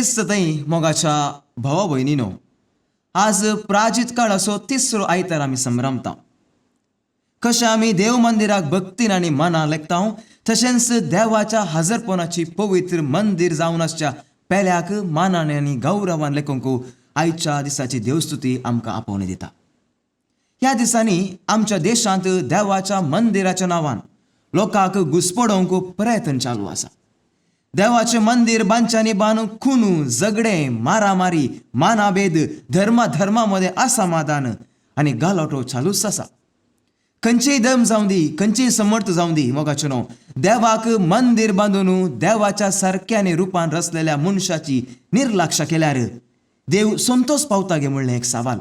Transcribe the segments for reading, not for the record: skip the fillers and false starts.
क्रिस्त थंय मोगाच्या भावा भयणीनो, आज प्राजीत काळाचो तिसरो आयतार आमी संभ्रमता. कशें आमी देव मंदिराक भक्तीन आनी मनान लेखता, तशेंच देवाच्या हजरपणाची पवित्र मंदीर जावन आसच्या पेल्याक मानान आनी गौरवान लेखूंक आयच्या दिसाची देवस्तुती आमकां आपोवणी दिता. ह्या दिसांनी आमच्या देशांत देवाच्या मंदिराच्या नांवान लोकांक घुसपडोवंक प्रयत्न चालू आसा. देवाचें मंदीर बांदच्यांनी बांदून खुनू, झगडें, मारामारी, मानाभेद, धर्मा धर्मा मदें असमाधान आनी गालोटो चालूच आसा. खंयचीय धर्म जावं दी, खंयचीय समर्थ जावं दी, मोगाचें न्हू, देवाक मंदीर बांदून देवाच्या सारक्यानी रुपान रचलेल्या मनशाची निर्लक्ष केल्यार देव संतोष पावता गे म्हणलें एक सवाल.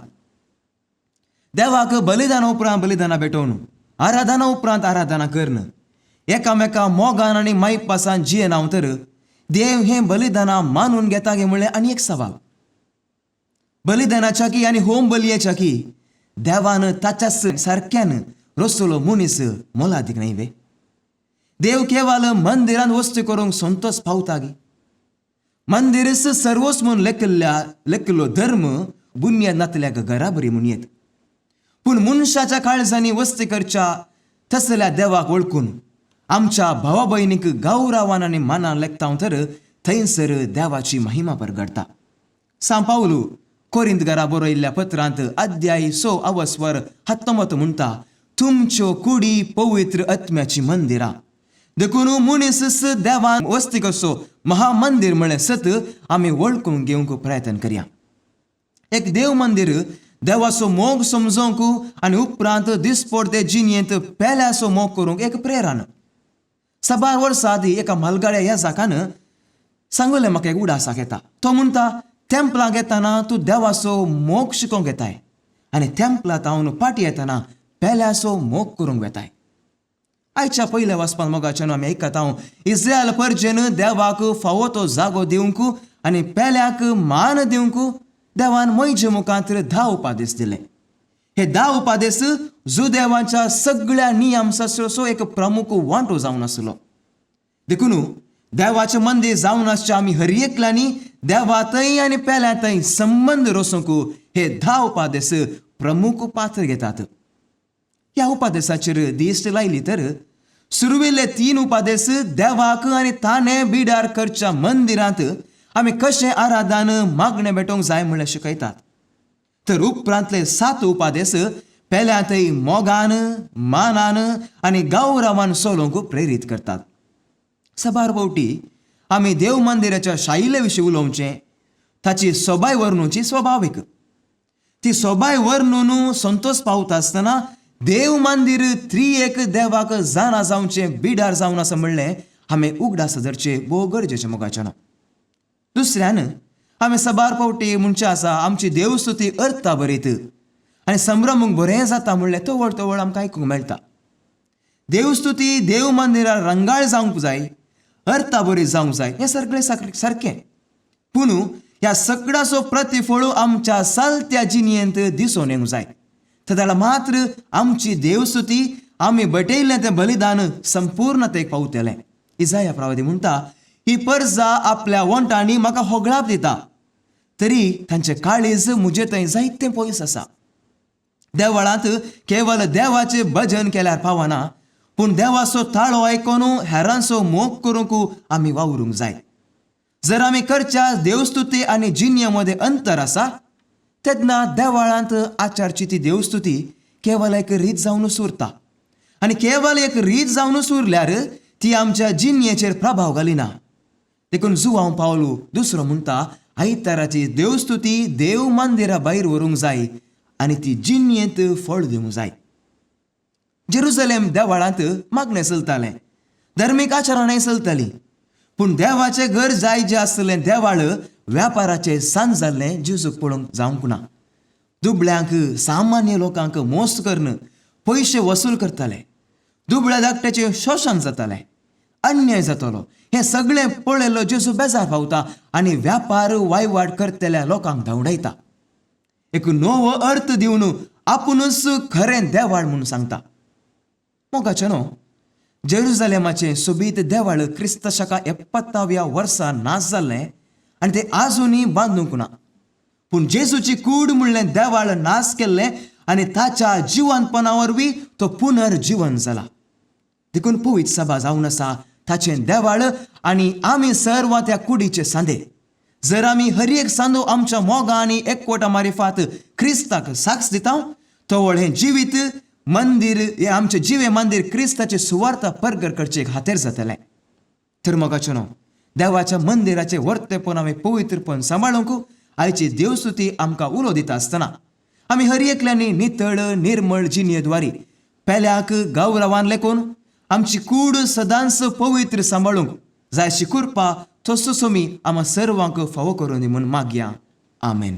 देवाक बलिदाना उपरांत बलिदानां भेटोवन, आराधना उपरांत आराधना करन, एकामेका मोगान आनी मायपासान जियेना तर देव हें बलिदानां मानून घेता गे म्हणलें आनी एक सवाल. बलिदानाच्या की आनी होम बलयेच्या की देवान ताच्याच सारक्यान रसलो मनीस मोलादीक न्हय वे? देव केवल मंदिरान वस्तू करूंक संतोष पावता गी? मंदिरच सर्वोस म्हूण लेखिल्ल्या लेखिल्लो धर्म बुन्याद नातल्याक घराबरी म्हूण येत, पूण मनशाच्या काळजांनी वस्ती करच्या तसल्या देवाक वळखून आमच्या भावा भयणीक गौरवान आनी मानान लेखता तर थंयसर देवाची महिमा परगडटा. सांव पावलू कोरिंत घरा बरयल्ल्या पत्रांत अध्याय 6 अवस्वर 19 म्हणटा, तुमच्यो कुडी पवित्र आत्म्याची मंदिरां, देखून मनीस देवान वस्ती कसो महामंदीर म्हळें सत आमी वळखून घेवंक प्रयत्न करया. एक देव मंदीर देवाचो मोग समजोवंक आनी उपरांत दिसपडते जिणेंत पेल्याचो मोग करूंक एक प्रेरण. साबार वर्सां आदीं एका म्हालगाड्या ह्या जाकान सांगलें म्हाका एक उडासाक येता. तो म्हणटा, तेंपलाक येताना तूं देवाचो मोग शिकोवंक येताय आनी तेंपलांत हांव पाटी येताना पेल्याचो मोग करूंक वेताय. आयच्या पयल्या वाचपान, मोगाच्यान, आमी आयकता हांव इस्रायल परजेन देवाक फावो तो जागो दिवंक आनी पेल्याक मान दिवंक देवान मोयजे मुखांत 10 उपादेस दिले. हे 10 उपादेस जुदेवांच्या सगळ्या नियमशास्त्राचो एक प्रमुख वांटो जावन आसलो. देखून देवाचें मंदीर जावन आसच्या आमी हर एकल्यांनी देवा थंय आनी पेल्या थंय संबंद रोसूंक हे 10 उपादेस प्रमुख पात्र घेतात. ह्या उपादेसाचेर दिश्ट लायली तर सुरवेले 3 उपादेस देवाक आनी ताणें बिडार करच्या मंदिरांत आमी कशें आराधन मागणें भेटोवंक जाय म्हणलें शिकयतात, तर उपरांतले 7 उपादेस पेल्यांतय मोगान, मानान आनी गौरवान चलोवंक प्रेरीत करतात. साबार फावटी आमी देव मंदिराच्या शायले विशीं उलोवचें, ताची सोबाय वर्णुची स्वभावीक. ती सोबाय वर्णून संतोष पावता आसतना देव मंदीर त्रिएक देवाक जाणा जावचें बिडार जावन आसा म्हणलें आमी उगडास धरचें भोव गरजेचें, मोगाचें. दुसऱ्यान आमी साबार फावटी म्हणचें आसा, आमची देवस्तुती अर्था बरीत आनी संभ्रमूंक बरें जाता म्हणलें तवळ तवळ आमकां आयकूंक मेळटा. देवस्तुती देव मंदिरार रंगाळ जावंक जाय, अर्था बरी जावंक जाय, हें सगळें सारकें, पूण ह्या सगळ्याचो प्रतिफळ आमच्या सालत्या जिणेंत दिसून येवंक जाय. जाल्यार मात्र आमची देवस्तुती, आमी बटयल्लें तें बलिदान संपूर्णतेक पावतलें. इजाया प्रवादी म्हणटा, ही परजा आपल्या वंटांनी म्हाका होगळाप दिता, तरी तांचें काळीज म्हजे थंय जायतें पयस आसा. देवळांत केवल देवाचें भजन केल्यार पावना, पूण देवाचो ताळो आयकून हेरांचो मोग करूंक आमी वावरूंक जाय. जर आमी करच्या देवस्तुती आनी जिणये मदें अंतर आसा, तेन्ना देवळांत आचारची ती देवस्तुती केवल एक रीत जावनूच उरता आनी केवल एक रीत जावनूच उरल्यार ती आमच्या जिणयेचेर प्रभाव घालिना. देखून जुवांव पावलू दुसरो म्हणटा, आयताराची देवस्तुती देव मंदिरा भायर व्हरूंक जाय आनी ती जिणयेंत फळ दिवंक जाय. जेरुजलेम देवळांत मागणें चलतालें, धर्मीक आचरणांय चलतालीं, पूण देवाचें घर जाय जें आसलें देवाळ व्यापाराचें सांज जाल्लें जेजूक पळोवंक जावंक ना. दुबळ्यांक, सामान्य लोकांक मोस करून पयशे वसूल करताले. दुबळ्या धाकट्याचें शोशण जातालें, अन्याय जातालो. हें सगळें पळयलो जेजू बेजार पावता आनी व्यापार वायवाट करतल्या लोकांक धांवडायता. एक नवो अर्थ दिवन आपुणूच खरें देवाळ म्हूण सांगता. मोगाचें न्हू, जेरुजालेमाचें सोबीत देवाळ क्रिस्त शका 70व्या वर्सा नाश जाल्लें. आनी ते आजुनूय बांदूंक ना. पूण जेजूची कूड म्हणलें देवाळ नाश केल्लें आनी ताच्या जिवनपणा वरवीं तो पुनर्जिवन जाला. देखून पवित्र सभा जावन आसा ताचें देवाळ आनी आमी सर्व त्या कुडीचे सांदे. जर आमी हर एक सांदो आमच्या मोगा आनी एकवटा मारिफात क्रिस्ताक साक्ष दिता, तवळ हें जिवीत मंदीर, हें आमचें जिवें मंदीर क्रिस्ताचे सुवार्ता परगर करचे एक हातेर जातलें. तर मोगाचें न्हू, देवाच्या मंदिराचें वर्तेपण आमी पवित्रपण सांबाळूंक आयची देवस्तुती आमकां उलो दिता आसतना आमी हर एकल्यांनी नितळ निर्मळ जिणेद्वारी पेल्याक गौरवान लेखून आमची कूड सदांच पवित्र सांबाळूंक जाय अशी कृपा तसोच आमी आमा सर्वांक फावो करून दी म्हूण मागया. आमेन.